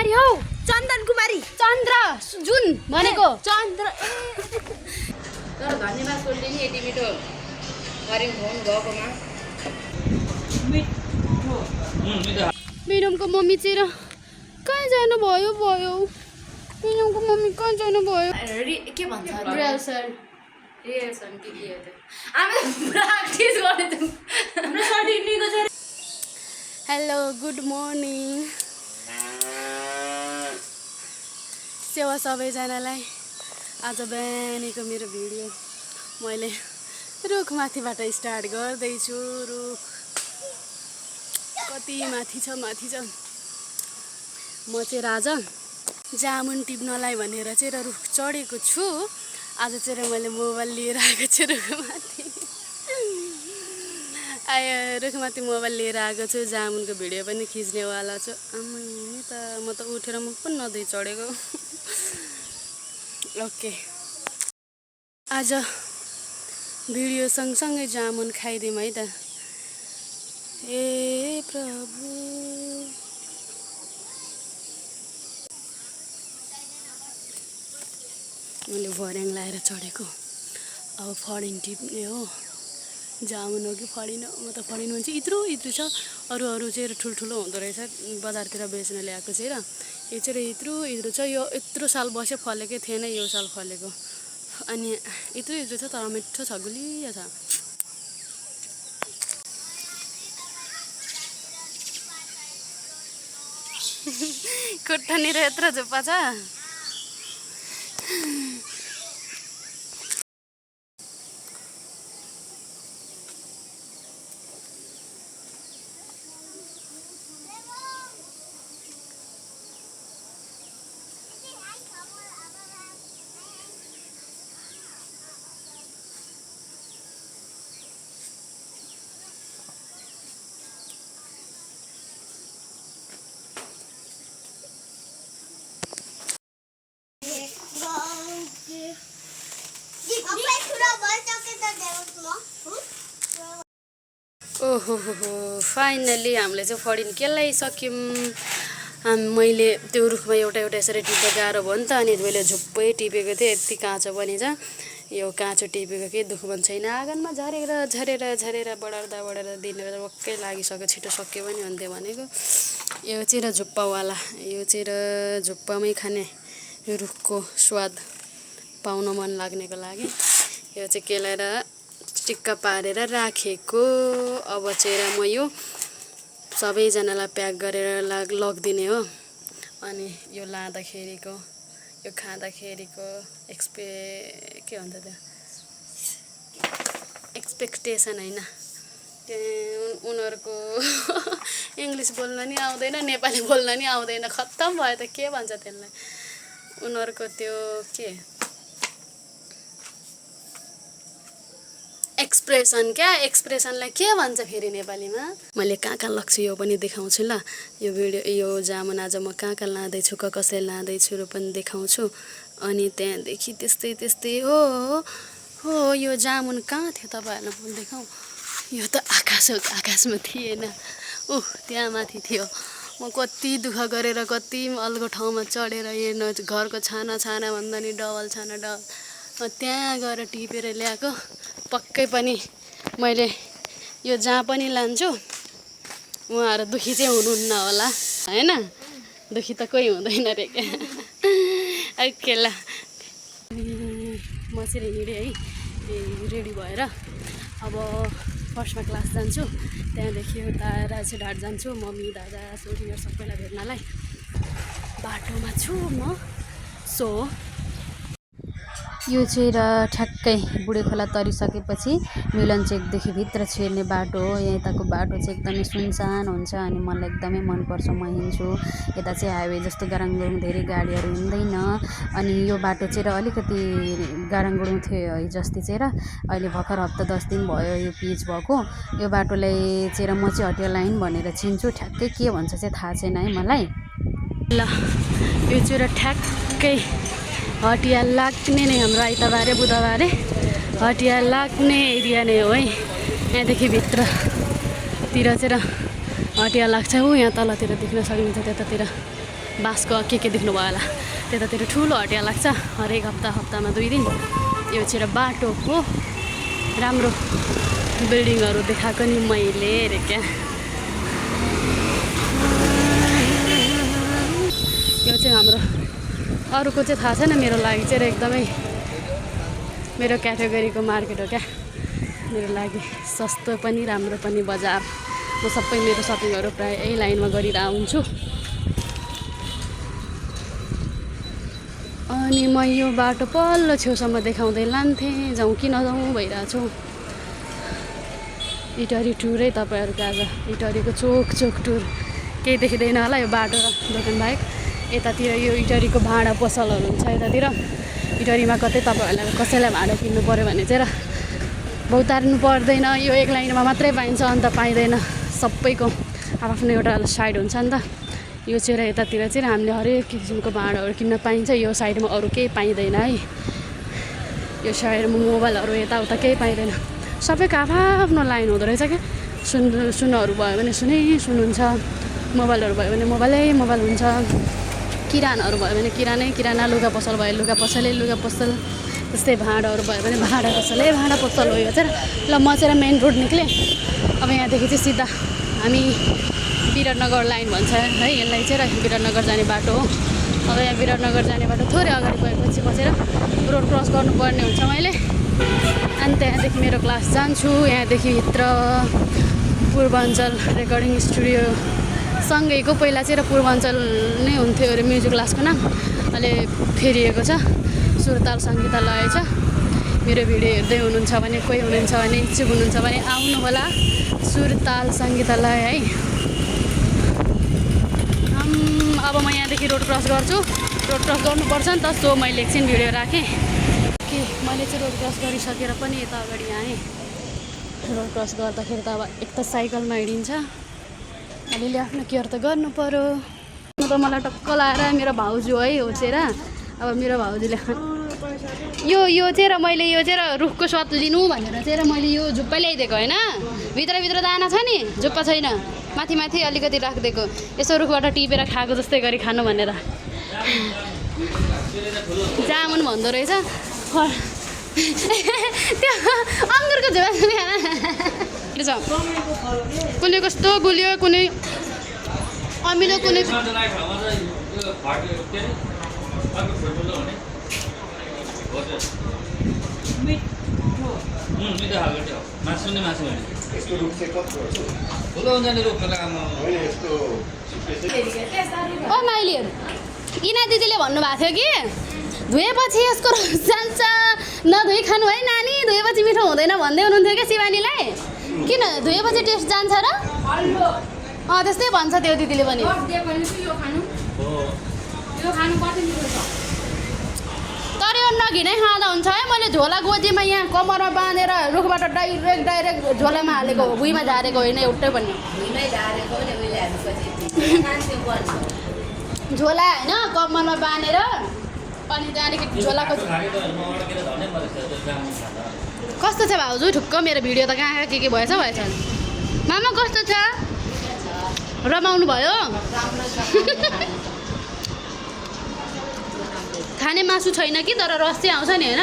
कुमारी हौ चन्दन कुमारी चन्द्र जुन भनेको चन्द्र तर धन्यवाद सोल्टी नि यति मिठो गऱ्यौँ खुवाउनु भएकोमा मिरमको मम्मी चाहिँ कहाँ जानुभयो मिरमको मम्मी कहाँ जानुभयो के भन्छ रिहर्सल रिहर्सल के हो त्यो हामी प्र्याक्टिस गर्ने थियौँ हाम्रो सर्टिफिकेटको चाहिँ हेलो गुड मर्निङ सेवा सबैजनालाई आज बिहानीको मेरो भिडियो मैले रुखमाथिबाट स्टार्ट गर्दैछु रुख कति माथि छ म चाहिँ आज जामुन टिप्नलाई भनेर चाहिँ रुख चढेको छु आज चाहिँ मैले मोबाइल लिएर आएको छु रुखमाथि रुखमाथि मोबाइल लिएर आएको छु जामुनको भिडियो पनि खिच्नेवाला छु आम्मै त म त उठेर मुख पनि नधोइ चढेको ओके आज भिडियो सँगसँगै जामुन खाइदिउँ है त ए प्रभु मैले भर्याङ लाएर चढेको अब फडिन टिप्ने हो जामुन हो कि फडिन म त फडिन भन्छ यत्रो छ अरू चाहिँ ठुल्ठुलो हुँदो रहेछ बजारतिर बेच्न ल्याएको चाहिँ र यो चाहिँ यत्रो छ यो यत्रो साल बस्यो फलेकै थिएन यो साल फलेको अनि यत्रो छ तर मिठो छ गुलिया छ खुट्टानिर यत्रो झुप्पा छ ओहो फाइनली हामीले चाहिँ फडिन केलाइसक्यौँ मैले त्यो रुखमा एउटा यसरी टिप्दा गाह्रो भयो नि त अनि मैले झुप्पै टिपेको थिएँ यति काँचो पनि छ यो काँचो टिपेको केही दुःख पनि छैन आँगनमा झरेर बढार्दा दिन वक्कै लागिसक्यो छिटो सक्यो पनि हुन्थ्यो भनेको यो चाहिँ झुप्पावाला यो चाहिँ झुप्पामै खाने रुखको स्वाद पाउन मन लाग्नेको लागि यो चाहिँ केलाएर टिक्का पारेर राखेको अब चाहिँ म यो सबैजनालाई प्याक गरेर लगिदिने हो अनि यो लाँदाखेरिको यो खाँदाखेरिको के भन्छ त्यो एक्सपेक्टेसन होइन उनीहरूको इङ्ग्लिस बोल्न नि आउँदैन नेपाली बोल्न नि आउँदैन खत्तम भयो त के भन्छ त्यसलाई उनीहरूको त्यो के एक्सप्रेसनलाई के भन्छ फेरि नेपालीमा मैले कहाँ लग्छु यो पनि देखाउँछु ल यो भिडियो यो जामुन आज म कहाँ लाँदैछु कसरी लाँदैछु र पनि देखाउँछु अनि त्यहाँदेखि त्यस्तै हो यो जामुन कहाँ थियो तपाईँहरूलाई पनि देखाउँ यो त आकाशमा थिएन त्यहाँ माथि थियो म कति दुःख गरेर कति अल्गो ठाउँमा चढेर हेर्न घरको छाना भन्दा नि डबल छाना त्यहाँ गएर टिपेर ल्याएको पक्कै पनि मैले यो जहाँ पनि लान्छु उहाँहरू दुखी चाहिँ हुनुहुन्न होला हैन दुखी त कोही हुँदैन रे क्या अकेला म चाहिँ हिँडेँ है रेडी भएर अब फर्स्टमा क्लास जान्छु त्यहाँदेखि उता राजेघाट जान्छु मम्मी दादा छोरीहरू सबैलाई भेट्नलाई बाटोमा छु म सो यो चाहिँ ठ्याक्कै बुढेखोला तरिसकेपछि मिलन चेकदेखि भित्र छिर्ने बाटो हो यताको बाटो चाहिँ एकदमै सुनसान हुन्छ अनि मलाई एकदमै मनपर्छ म हिँड्छु यता चाहिँ हाइवे जस्तो गाडाङगुडुङ धेरै गाडीहरू हिँड्दैन अनि यो बाटो चाहिँ अलिकति गाडाङगुडुङ थियो हिजोअस्ति चाहिँ अहिले भर्खर हप्ता 10 दिन भयो यो पिच भएको यो बाटोलाई चाहिँ म चाहिँ हटिया लाइन भनेर चिन्छु ठ्याक्कै के भन्छ चाहिँ थाहा छैन है मलाई ल यो चाहिँ ठ्याक्कै हटिया लाग्ने नै हाम्रो आइतबारे बुधबारे हटिया लाग्ने एरिया नै हो है यहाँदेखि भित्रतिर चाहिँ हटिया लाग्छ यहाँ तलतिर देख्न सकिन्छ त्यतातिर बाँसको के देख्नुभयो होला त्यतातिर ठुलो हटिया लाग्छ हरेक हप्तामा 2 दिन यो चाहिँ बाटो हो राम्रो बिल्डिङहरू देखाएको नि मैले हेरेँ क्या यो चाहिँ हाम्रो अरूको चाहिँ थाहा छैन मेरो लागि चाहिँ एकदमै मेरो क्याटेगोरीको मार्केट हो क्या मेरो लागि सस्तो पनि राम्रो पनि बजार म सबै मेरो सपिङहरू प्राय यही लाइनमा गरिरहेको हुन्छु अनि म यो बाटो पल्लो छेउसम्म देखाउँदै लान्थेँ जाउँ कि नजाउँ भइरहेको छु इटरी टुरै तपाईँहरूको आज इटरीको चोक टुर केही देखिँदैन होला यो बाटो र दोकान बाहेक यतातिर यो इटरीको भाँडा पसलहरू हुन्छ यतातिर इटरीमा कतै तपाईँहरूलाई कसैलाई भाँडा किन्नु पऱ्यो भने चाहिँ र बहुतार्नु पर्दैन यो एक लाइनमा मात्रै पाइन्छ अन्त पाइँदैन सबैको आफ्नो एउटा साइड हुन्छ नि त यो चाहिँ यतातिर चाहिँ हामीले हरेक किसिमको भाँडाहरू किन्न पाइन्छ यो साइडमा अरू केही पाइँदैन है यो साइडमा मोबाइलहरू यताउता केही पाइँदैन सबैको आफ्नो लाइन हुँदो रहेछ क्या सुनहरू भयो भने सुन हुन्छ मोबाइलहरू भयो भने मोबाइल हुन्छ किरानाहरू भयो भने किराना लुगा पसल भयो लुगा पसल त्यस्तै भाँडाहरू भयो भने भाँडा पसल हो यो चाहिँ ल म चाहिँ मेन रोड निक्लेँ अब यहाँदेखि चाहिँ सिधा हामी विराटनगर लाइन भन्छ है यसलाई चाहिँ विराटनगर जाने बाटो हो अब यहाँ विराटनगर जाने बाटो थोरै अगाडि गएपछि बसेर रोड क्रस गर्नुपर्ने हुन्छ मैले अनि त्यहाँदेखि मेरो क्लास जान्छु यहाँदेखि भित्र पूर्वाञ्चल रेकर्डिङ स्टुडियो सँगैको पहिला चाहिँ पूर्वाञ्चल नै हुन्थ्यो अरे म्युजिक क्लासको नाम अहिले फेरिएको छ सुरताल सङ्गीतालय छ मेरो भिडियो हेर्दै हुनुहुन्छ भने कोही हुनुहुन्छ भने इच्छुक हुनुहुन्छ भने आउनु होला सुरताल सङ्गीतालय है अब म यहाँदेखि रोड क्रस गर्छु रोड क्रस गर्नुपर्छ नि त सो मैले एकछिन भिडियो राखेँ कि मैले चाहिँ रोड क्रस गरिसकेर पनि यता अगाडि आएँ रोड क्रस गर्दाखेरि त अब एक त साइकलमा हिँडिन्छ अलिअलि आफ्नो केयर त गर्नु पऱ्यो त मलाई टक्क लाएर मेरो भाउजू है होचेर अब मेरो भाउजूले यो चाहिँ र मैले यो चाहिँ र रुखको स्वाद लिनु भनेर चाहिँ र मैले यो झुप्पा ल्याइदिएको होइन भित्र दाना छ नि झुप्पा छैन माथि अलिकति राखिदिएको यसो रुखबाट टिपेर खाएको जस्तै गरी खानु भनेर जामुन भन्दो रहेछ त्यो अङ्गुरको झोला कुनै कस्तो गुलियो कुनै अमिलो कुनै ओ माइलीहरू इना दिदीले भन्नुभएको थियो कि धोएपछि यसको रस जान्छ नधोइ खानु है नानी धोएपछि मिठो हुँदैन भन्दै हुनुहुन्थ्यो क्या शिवानीलाई किन धोएपछि टेस्ट जान्छ र त्यस्तै भन्छ त्यो दिदीले पनि तर यो नघिनै खाँदा हुन्छ है मैले झोला गोजीमा यहाँ कमरमा बाँधेर रुखबाट डाइरेक्ट झोलामा हालेको हो भुइँमा झारेको होइन एउटै पनि झोला होइन कमरमा बाँधेर अनि त्यहाँदेखि झोलाको कस्तो छ भाउजू ठुक्क मेरो भिडियो त कहाँ के भएछ मामा कस्तो छ रमाउनु भयो खाने मासु छैन कि तर रस चाहिँ आउँछ नि होइन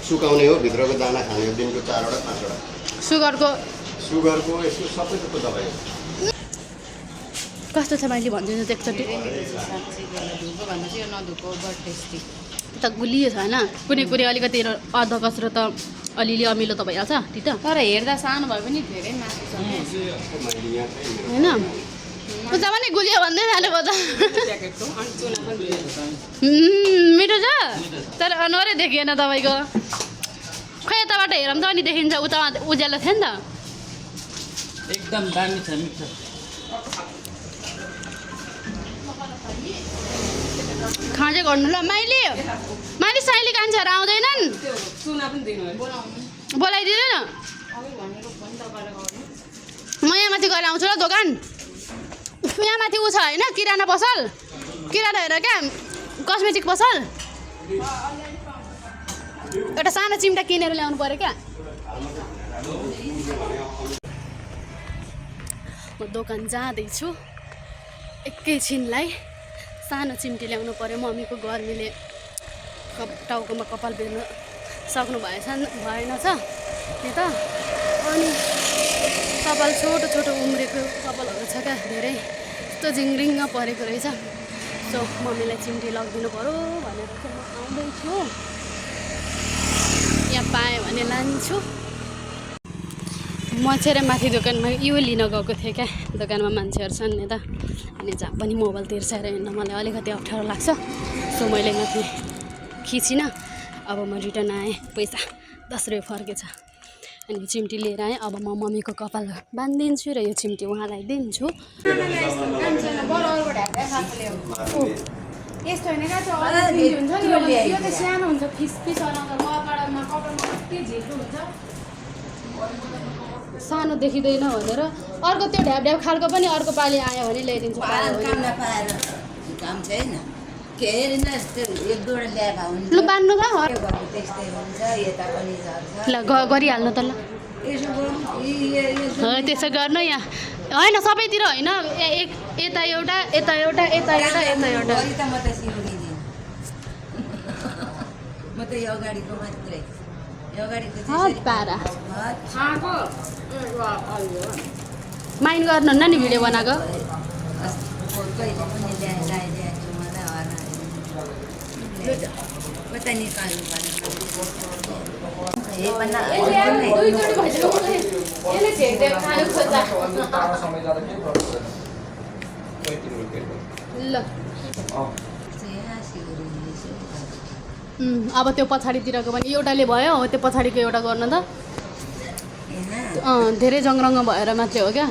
सुकाउने हो भित्रको दाना खाने हो दिनको 4वटा 5वटा सुगरको यसको सबै थोकको दबाई हो कस्तो छ मैले भनिदिनु त एकचोटि त गुलियो छ होइन कुनै अलिकति अध कसरो त अलिअलि अमिलो त भइहाल्छ ती त तर हेर्दा सानो भए पनि धेरै मासु छ होइन उता पनि गुलियो भन्दै थालेको त मिठो छ तर अनुहारै देखिएन तपाईँको खै यताबाट हेरौँ त अनि देखिन्छ उता उज्यालो थियो नि त एकदम दामी छ मिठो खाँदै गर्नु ल माइली साइली कान्छाहरू आउँदैनन् बोलाइदिँदैन म यहाँ माथि गएर आउँछु ल दोकान यहाँ माथि ऊ छ होइन किराना पसल किराना हेर क्या कस्मेटिक पसल एउटा सानो चिम्टा किनेर ल्याउनु पऱ्यो क्या म दोकान जाँदैछु एकैछिनलाई सानो चिम्टी ल्याउनु पर्यो मम्मीको गर्मीले टाउकोमा कपाल बेर्न सक्नु भएन छ नि त अनि कपाल छोटो छोटो उम्रेको कपालहरू छ क्या धेरै यस्तो झिङ्रिङ्ग परेको रहेछ सो मम्मीलाई चिम्टी लगिदिनु पऱ्यो भनेर चाहिँ म आउँदैछु यहाँ पाएँ भने लान्छु म चाहिँ माथि दोकानमा यो लिन गएको थिएँ क्या दोकानमा मान्छेहरू छन् नि त अनि जहाँ पनि मोबाइल तिर्सेर हिँड्न मलाई अलिकति अप्ठ्यारो लाग्छ सो मैले माथि खिचिनँ अब म रिटर्न आएँ पैसा 10 रुपियाँ फर्केछ अनि चिम्टी लिएर आएँ अब म मम्मीको कपाल बाँधिदिन्छु र यो चिम्टी उहाँलाई दिन्छु यस्तो होइन क्या हुन्छ नि यो त सानो हुन्छ फिस फिस कपालमा कति झिल्को हुन्छ सानो देखिँदैन भनेर अर्को त्यो ढ्याप ढ्याप खालको पनि अर्को पालि आयो भने ल्याइदिन्छु काम छैन के अरे न एक दुईवटा ल्याए भए हुन्छ ल बान्नु त त्यस्तै हुन्छ यता पनि झर्छ ल गरिहाल्नु त ल यसो गरौँ त्यसो गर्नु यहाँ होइन सबैतिर होइन यता एउटा यता एउटा यता एउटा यता एउटा गरी त म त सिकाउँदिनँ म त यो अगाडिको मात्रै यो अगाडिको पारा खाएको माइन्ड गर्नुहुन्न नि भिडियो बनाएको कहिले पनि ल्याइदिएको छु मलाई कता निकाल्नु ल अब त्यो पछाडितिरको पनि एउटाले भयो हो त्यो पछाडिको एउटा गर्नु त धेरै जङरङ्ग भएर मात्रै हो क्या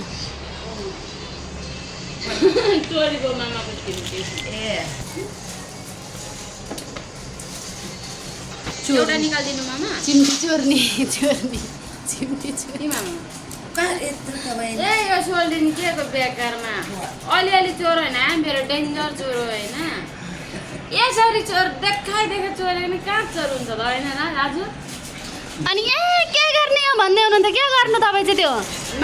एउटा निकालिदिनु मामा चिम्टी चोर्ने चोर्ने चिम्टी चोर्ने मामा ए यो सोल्डिनी के को बेकारमा अलिअलि चोर होइन मेरो डेन्जर चोर होइन यसरी चोर देखाइ चोरे नि कहाँ चोर हुन्छ त होइन र दाजु अनि के गर्ने हो भन्दै हुनुहुन्छ के गर्नु तपाईँ चाहिँ त्यो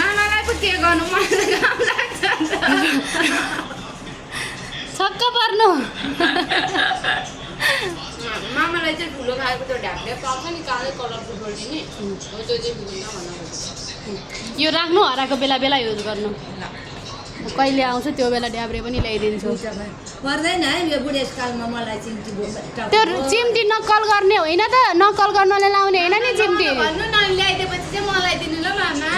मामालाई पो के गर्नु मलाई काम लाग्छ छक्क पर्नु मामालाई चाहिँ ठुलो खाएको त्यो ढ्याप्ले पाउँछ नि कालो कलरको सोल्डिनी हो त्यो चाहिँ ठुलो भन्नु यो राख्नु हराएको बेला बेला युज गर्नु कहिले आउँछु त्यो बेला ड्याब्रे पनि ल्याइदिन्छु पर्दैन है यो बुढेसकालमा मलाई चिम्टी त्यो चिम्टी नक्कल गर्ने होइन त नक्कल गर्नले लाउने होइन नि चिम्टी भन्नु न ल्याइदिएपछि चाहिँ मलाई दिनु ल मामा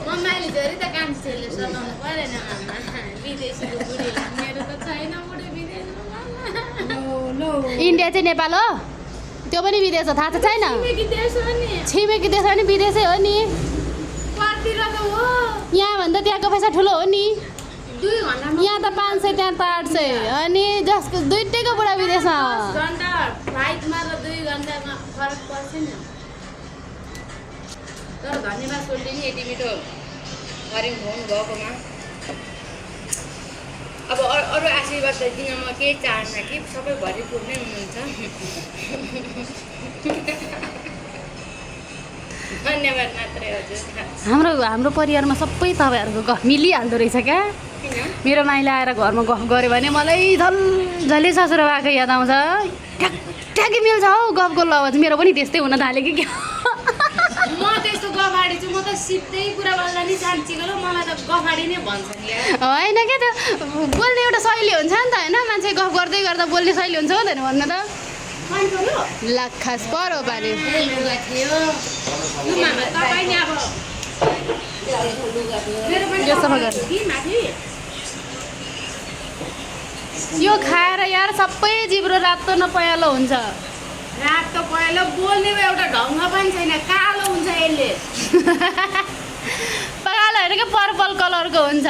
मम्माले धेरै त काम छैन सघाउनु परेन मामा विदेशीको बुढीलाई मेरो त छैन बुढी विदेश इन्डिया चाहिँ नेपाल हो त्यो पनि विदेश हो थाहा छ छैन छिमेकी देश हो नि छिमेकी देश पनि विदेशै हो नि कतिर त हो यहाँभन्दा त्यहाँको पैसा ठुलो हो नि 2 घन्टामा यहाँ त 500 त्यहाँ त 800 अनि जसको दुइटैको बुढा विदेशमा 10 घन्टा फ्लाइटमा र 2 घन्टामा फरक पर्छ नि तर धन्यवाद सोल्डिनी यति मिठो हरिङ खुवाउनु भएकोमा अब अरू आशीर्वाद त दिन म केही चाहन्न कि सबैभरि पुग्नै हुनुहुन्छ धन्यवाद मात्रै हजुर हाम्रो परिवारमा सबै तपाईँहरूको गफ मिलिहाल्दो रहेछ क्या मेरो माइला आएर घरमा गफ गऱ्यो भने मलाई झल्झले ससुरा भएको याद आउँछ ठ्याक्कै मिल्छ हौ गफको लवाज मेरो पनि त्यस्तै हुन थाल्यो कि क्या म त्यस्तो गफाडी छु म त सिधै कुरा बोल्दा नि साँच्ची गयो मलाई त गफाडी नै भन्छ नि होइन क्या त्यो बोल्ने एउटा शैली हुन्छ नि त होइन मान्छे गफ गर्दै गर्दा बोल्ने शैली हुन्छ हुँदैन भन्नु त लाखास परो पारे यो खाएर यार सबै जिब्रो रातो न पहेँलो हुन्छ रातो पहेँलो बोल्ने एउटा ढङ्ग पनि छैन कालो हुन्छ यसले पकालो होइन क्या पर्पल कलरको हुन्छ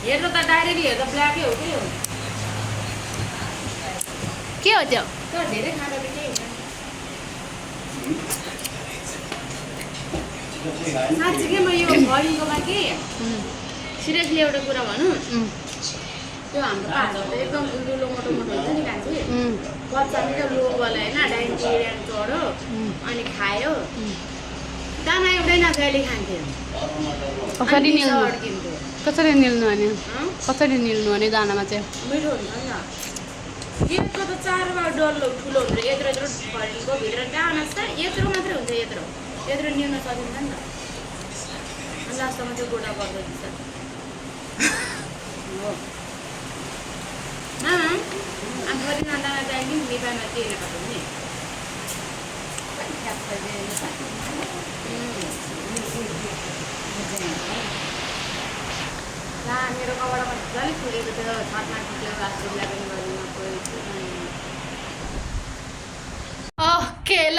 हेर्दा त डाइरेक्टली हेर्दा ब्ल्याकै हो के हो त्यो धेरै खाँदा त केही हुन्छ साँच्चीकै म यो भरिकोमा कि सिरियसली एउटा कुरा भनौँ त्यो हाम्रो पाहाडमा त एकदम ठुलो मोटो मोटो हुन्छ नि कान्छी बच्चा पनि त लोभले होइन डाइनिङ टेबल चढ्यो अनि खायो दाना एउटै नखाइले खान्थ्यो कसरी निल्नु अड्किन्थ्यो कसरी निल्नु अनि कसरी निल्नु अनि दानामा चाहिँ मिठो हुन्छ नि त यत्रो त 4 बार डल्लो ठुलो हुन्छ यत्रो यत्रो भरिको भित्र दाना छ यत्रो मात्रै हुन्छ यत्रो यत्रो निल्न सकिन्छ नि त अनि लास्टमा चाहिँ गोडा गर्दै दिन्छ हो मामा अनि थोरै दाना चाहिन्छ नेपालमा त्यही खाएको नि ला मेरो कपडामा जसले फुलेको थियो छतमा फुल्यो राष्ट्रलाई पनि गर्नु ओके ल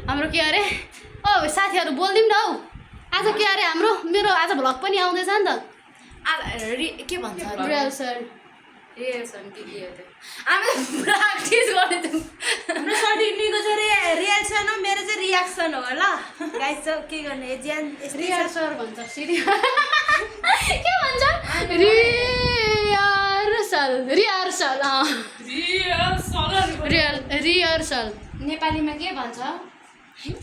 हाम्रो के अरे ओ साथीहरू बोलिदिउँ न हौ आज के अरे हाम्रो मेरो आज भ्लग पनि आउँदैछ नि त के भन्छ रिहर्सल रिएक्सन के हो त्यो हामी प्र्याक्टिस गर्दैछौँ हाम्रो सर्टिफिकेटको चाहिँ रिएक्सन हो मेरो चाहिँ रिएक्सन हो ल गाइस चाहिँ के गर्ने ज्यान रिहर्सल भन्छ के भन्छ रिहर्सल रिहर्सल रिहर्सल नेपालीमा के भन्छ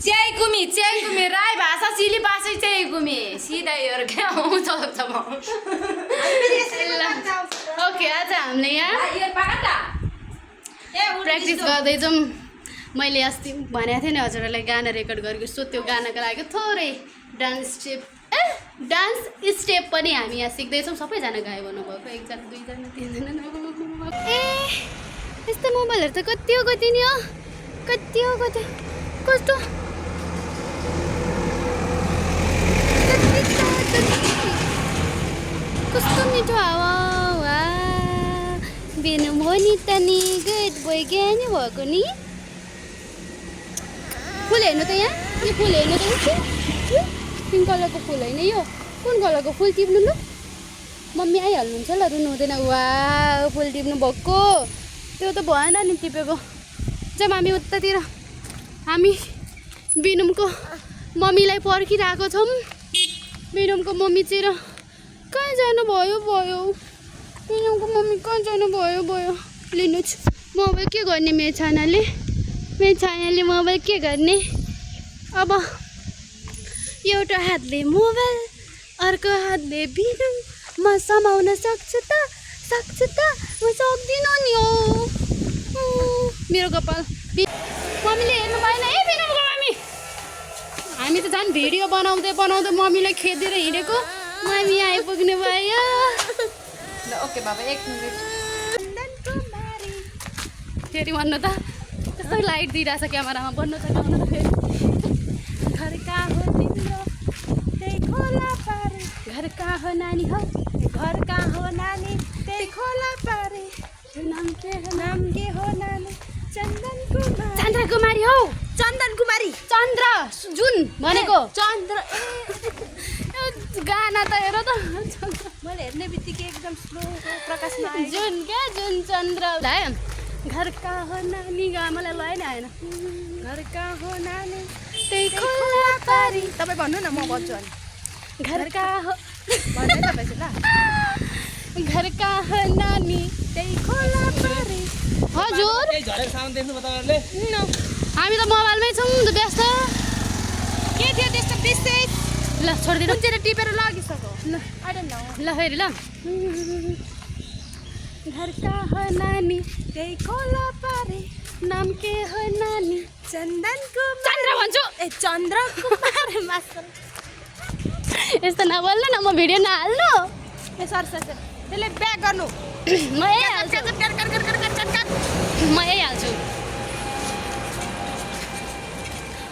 च्याइकुमी राई भाषा सिली भाषै च्याइकुमी सिधै यो क्या आउँछ ओके आज हामीले यहाँ प्र्याक्टिस गर्दैछौँ मैले अस्ति भनेको थिएँ नि हजुरहरूलाई गाना रेकर्ड गरेको सो त्यो गानाको लागि थोरै डान्स स्टेप पनि हामी यहाँ सिक्दैछौँ सबैजना गायो भन्नुभएको 1 जना 2 जना 3 जना ए यस्तो मोबाइलहरू त कति हो कति नि हो कति हो कति कस्तो कस्तो मिठो हावा बेनु हो नि त नि गुड बोय ज्ञानी भएको नि फुल हेर्नु त यहाँ यो फुल हेर्नु त पिङ्क कलरको फुल होइन यो कुन कलरको फुल टिप्नु ल मम्मी आइहाल्नुहुन्छ ल रुनु हुँदैन वा फुल टिप्नु भएको त्यो त भएन नि टिपेको जब हामी उतातिर हामी बिनुमको मम्मीलाई पर्खिरहेको छौँ बिनुमको मम्मी चाहिँ कहाँ जानुभयो बिनुमको मम्मी कहाँ जानुभयो लिनु मोबाइल के गर्ने मेरो छानाले मोबाइल के गर्ने अब एउटा हातले मोबाइल अर्को हातले बिनुम म समाउन सक्छु त म सक्दिनँ नि हो मेरो कपाल मम्मीले हेर्नु भएन ए बिनुमको मम्मी हामी त झन् भिडियो बनाउँदै मम्मीलाई खेदेर हिँडेको मम्मी आइपुग्नु भयो ल ओके बाबा 1 मिनट फेरि भन्नु त कस्तो लाइट दिइरहेछ क्यामेरामा भन्नु त गाउनु त फेरि घर कहाँ हो तिम्रो त्यही खोला पारे घर कहाँ हो नानी हो घर कहाँ हो नानी त्यही खोला पारे नाम के हो नानी चन्द्र कुमारी हौ चन्दन कुमारी चन्द्र जुन भनेको चन्द्र गाना त हेर त मैले हेर्ने बित्तिकै एकदम स्लो प्रकाशमा जुन चन्द्र घर कहाँ हो नानी मलाई लय नै आएन घर कहाँ हो नानी त्यही खोला पारी तपाईँ भन्नु न म भन्छु अनि घर कहाँ हो भन्नु तपाईँ ल घर कहाँ हो नानी त्यही खोला पारी हजुर हामी त मोबाइलमै छौँ व्यस्त के थियो त्यस्तो विशेष ल छोडिदिनु टिपेर लगिसक्यो ल फेरि ल घर कहाँ हो नानी त्यही खोला पारे नाम के हो नानी चन्द्र भन्छु ए चन्द्र कुमार यस्तो नबोल्नु न म भिडियो नहाल्नु ए सर त्यसले ब्याक गर्नु म यही हाल्छु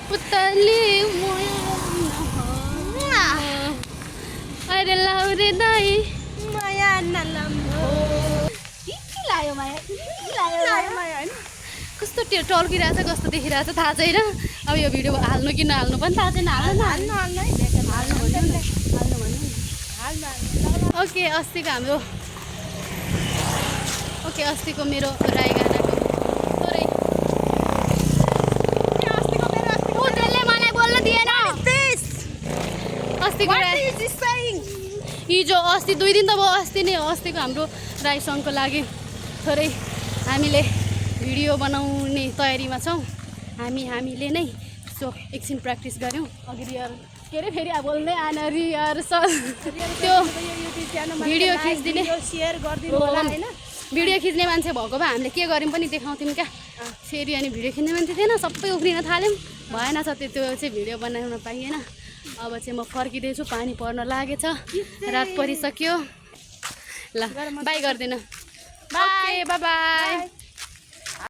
पुतली अरे लाउरे दाई माया नलम्बो के लायो माया कस्तो टल्किरहेछ कस्तो देखिरहेछ थाहा छैन अब यो भिडियो हाल्नु कि नहाल्नु पनि थाहा छैन ओके अस्तिको मेरो राई गानाको थोरै त्यसले मलाई बोल्न दिएन हिजो अस्ति 2 दिन त भयो अस्ति नै हो अस्तिको हाम्रो राई सङ्घको लागि थोरै हामीले भिडियो बनाउने तयारीमा छौँ हामीले नै सो एकछिन प्र्याक्टिस गऱ्यौँ अघि के अरे फेरि बोल्दै आएन रियर त्यो भिडियो खिचिदिने सेयर गरिदिनु होला हैन भिडियो खिच्ने मान्छे भएको भए हामीले के गर्यौँ पनि देखाउँथ्यौँ क्या फेरि अनि भिडियो खिच्ने मान्छे थिएन सबै उफ्रिन थाल्यौँ भएन छ त्यो चाहिँ भिडियो बनाउन पाइएन अब चाहिँ म फर्किँदैछु पानी पर्न लागेछ रात परिसक्यो ल बाई गर्दिन बाई बाई